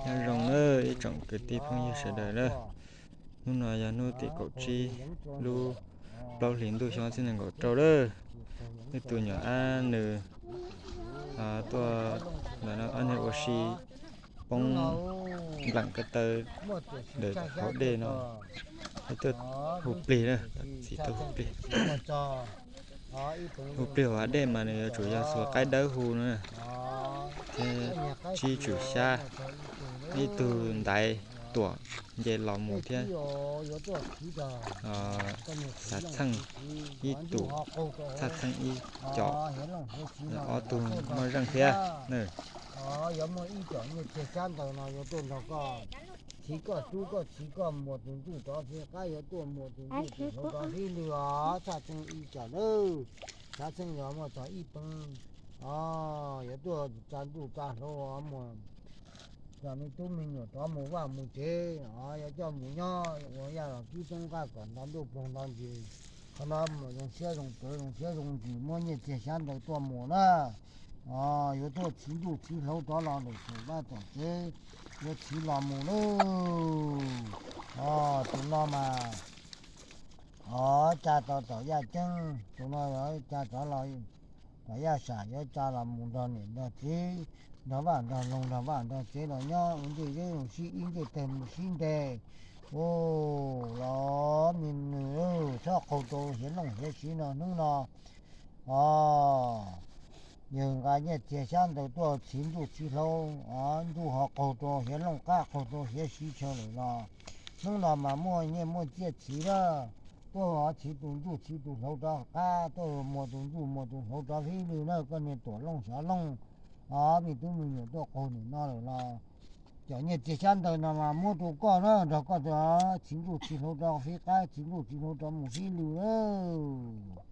Nyob zoo nawb ib tsoom kwv tij phooj ywg sawv daws na. Hnub no yog hnub tim kaum tsib lub plaub hlis ntuj xyoo ob txhiab nees nkaum rau lawm. Ib tug nyuam ab nws tuaj ntawm no ob niag ua si poob npleem ko taw ntawm hauv dej no, tuaj hu plig na, txiv tuaj hu plig. Hu plig hauv hav dej mas nws yuav tsum yog xuas qaib dawb hu no thiab tsib tswm xyab, ib tug ntaiv tuam nce los mus thiab xav txheej ib tus, txaj txheej ib co, ob tug muaj zeej thiab. Yuav muaj ib co nyiaj txiag xyab ntawv no yuav tuaj nrog koj, txiv koj tub koj txiv koj muas tus ntsuj rov fij qab, yuav tuaj muas tus ntsuj tus hlauv rov fij lwm os, txaj txheej ib co nawb. Xav txheej yuav muaj txog ib peev, yuav tuaj tsa ntsuj tsa hlauv muas. Cov me tub me nyuam rov mus vaj mus tsev, yuav coj mus nyob ua yaj los kib toob qab kom nto ntuj ploog nto ntsis. Qhov no zoo siab zoo tawv zoo siab zoo ntsws muab nyiaj txiag xyab ntawv tuaj mus na. Yuav tuaj txhiv ntsuj txhiv hlauv rov los lawm thaum vaj tom tsev, yuav txhiv los mus lawm. Tus no mas tsa tau tom yaj ceeb, tus no yuav tsa rov los tom yaj sam, yuav tsa los mus nrog niam nrog txiv, nrog vaj nrog loog nrog vaj nrog tsev los nyob ua ntej zeb zoo sib ib ntej tag mus sib nte. Ua los me nws txhob qaug rau hiav looj hiav siv no hnub no. Yawg nqa nyiaj txiag xyab ntawv tuaj txhiv ntsuj txhiv hlauv, ntsuj ho qaug rau hiav looj qab qaug rau hiav siv chaw lawm los hnub no mas muaj nyiaj muaj txiaj txhiv lawm. Tuaj txhiv tus ntsuj txhiv tus hlauv rov qab, tuaj muas tus ntsuj muas tus hlauv rov fij lwm na koj niag tuam looj xyov looj. Os, me tub me nyuam tuaj qaug nim no lawm los cov nyiaj txiag xyab ntawv no mas muab rau koj na, nrog koj txiv ntsuj txiv hlauv rov fij qab, txiv ntsuj txiv hlauv rov mus fij lwm lawm.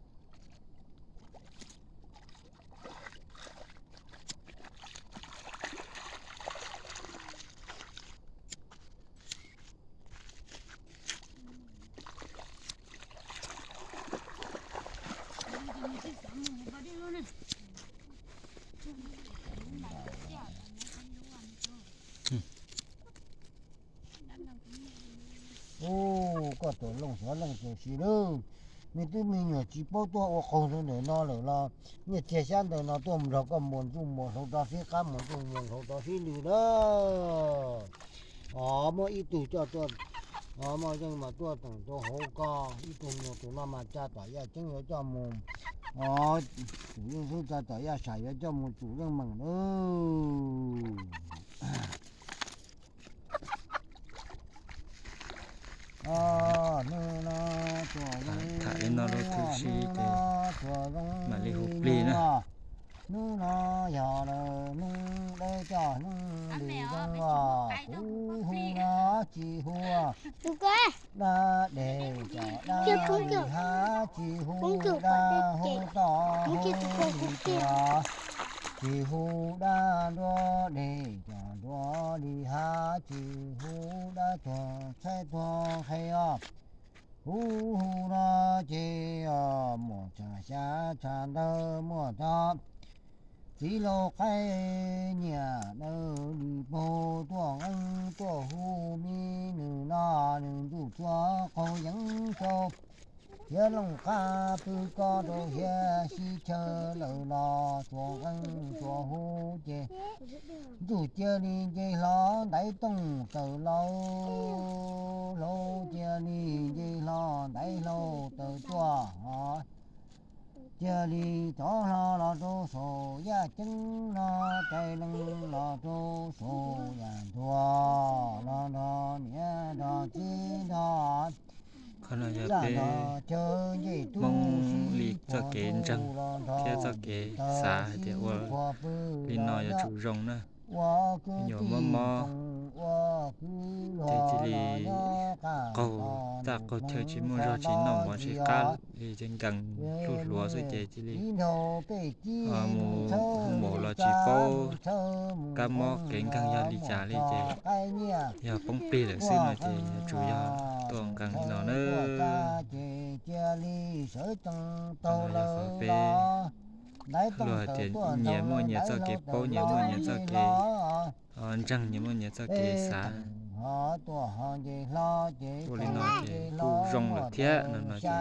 Ub, koj tuam looj xyov looj tiam sis lawm, me tub me nyuam tsis paub tuaj ua qaug rau ntawm no lawm los nyiaj txiag xyab ntawv no tuaj mus nrog koj muas ntsuj muas hlauv rov fij qab, muas ntsuj muas hlauv rov fij lwm lawm. Os, muab ib tug coj tuaj, os, muaj zeej mas tuaj teem rau hauv ko, ib tug mus tus no mas tsa tom yaj ceeb yuav coj mus, os, tus yeej xub tsa tom yaj sam yuav coj mus tsum zeej meem lawm. Hnub no tham li no rau tub si ces mam li hu plig na. Hnub no yog lawm hnub deb coj hnub li zoo os, kuv hu no tsis hu dab deg cov dab li hab, tsis hu dab hu toj hu li tias, tsis hu dab nruab deg cov nruab li hab, tsis hu dab tuag tshaib tuag qhe os. Hu hu no ces muaj tshav xyab tshav ntawv, muaj tog txiv laus qaib nyiam dawb li paug tuaj nqeeb tuaj hu, me nws no nws ntsuj txua qaug yeev rau hiav looj qab pw ko rau hiav sib chaw lawm los tsuas nqeeb tsuas hu ces ntsuj cia li nce hlo ntaiv tooj tawm lauj, hlauv cia li nce hlo ntaiv hlau tawm tuaj os. Cia li rov hlo los rau saum yaj ceeb no, rais lees los rau saum yaj ntuag los nrog niam nrog txiv nrog Qhov no yog peb Hmoob li txoj kev ntseeg thiab txoj kev xav hais tias ua li no yuav tsum zoo na. Ua me nyuam mob mob ces cia li qaug tag qaug chaw tsis muaj zog tsis noj mov ntsib qab li ces nkees hluj hluav xwb ces cia li mus hu mos los tsis paub kab mob kev nkeeg yog li cas li ces yog poob plig lawm xwb no ces yuav tsum yog tuaj nkees li no na. Qhov no yog qhov peb luag hais tias nyias muaj nyias txoj kev paub, nyias muaj nyias txoj kev Ntseeg nyias muaj nyias txoj kev xav. Ua li no ces kuj zoo lawm thiab no no ces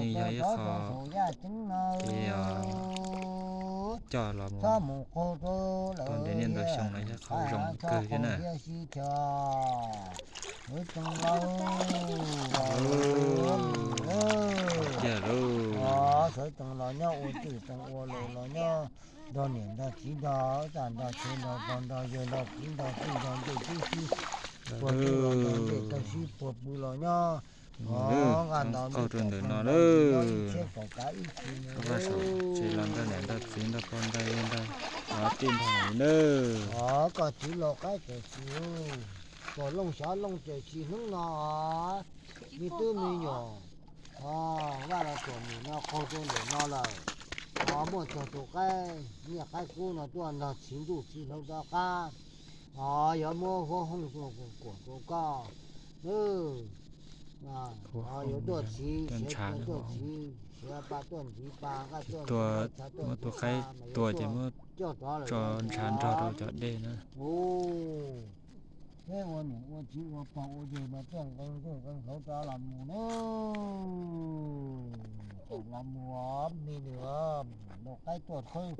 yeej yog ib qho kev coj los mus tau ntev niaj ntau xyoo los yog qhov zoo kawg thiab na. Tiag lauj. Sawv tsees los nyob ua twj tsees ua lus los nyob nrog niam nrog txiv nrog txaj nrog tsev nrog pog nrog yawg nrog kwv nrog tij nrog ntej tub sib puag tub los nrog ntej tawg sib puag pw los nyob. Nqa ntawm qaug rau ntawm no lawm. Ib txhiab kaum kav ib txhis mus. Vaj saum tsev los nrog niam nrog txiv nrog pog nrog yawg nrog tij nrog nawb. Koj txiv los qaib txawm tsis, koj looj xyov looj txawm tsis hnub no. Me tub me nyuam, Vaj los tuam nim no qaug rau ntawm no lawm. Muaj txog tus qaib nyiaj qaib kub no tuaj nrog txiv ntuj txiv hlauv rov qab, yuav muab huab hooj kuam rau koj. Yuav tuaj txiv siav tuaj txiv siav pa tuaj ntxiv pa nqaj tuaj ntxiv nqaj txha tuaj ntxiv txha mas yuav tuaj coj rov lawm tso ntshav nrog rau cov dej na. Peb ua niam ua txiv ua pog ua yawg mas tuaj nqee nkuj nqee hlauv rov los mus na. Los mus me nws, los qaib tuaj khawb,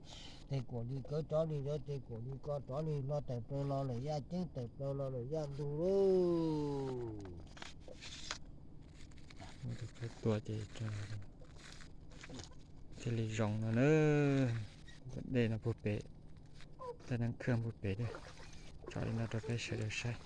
tes kuam li kawv rov li, tes kuam li ko rov li, hlo tawm plaws los lawm yaj ceeb tawm plaws los lawm yaj ntug lauj. Tus qaib tua ces thiaj li zoo no na. Dej no puag pem, dej no khwj puag pem, tso li no rau peb sawv daws saib.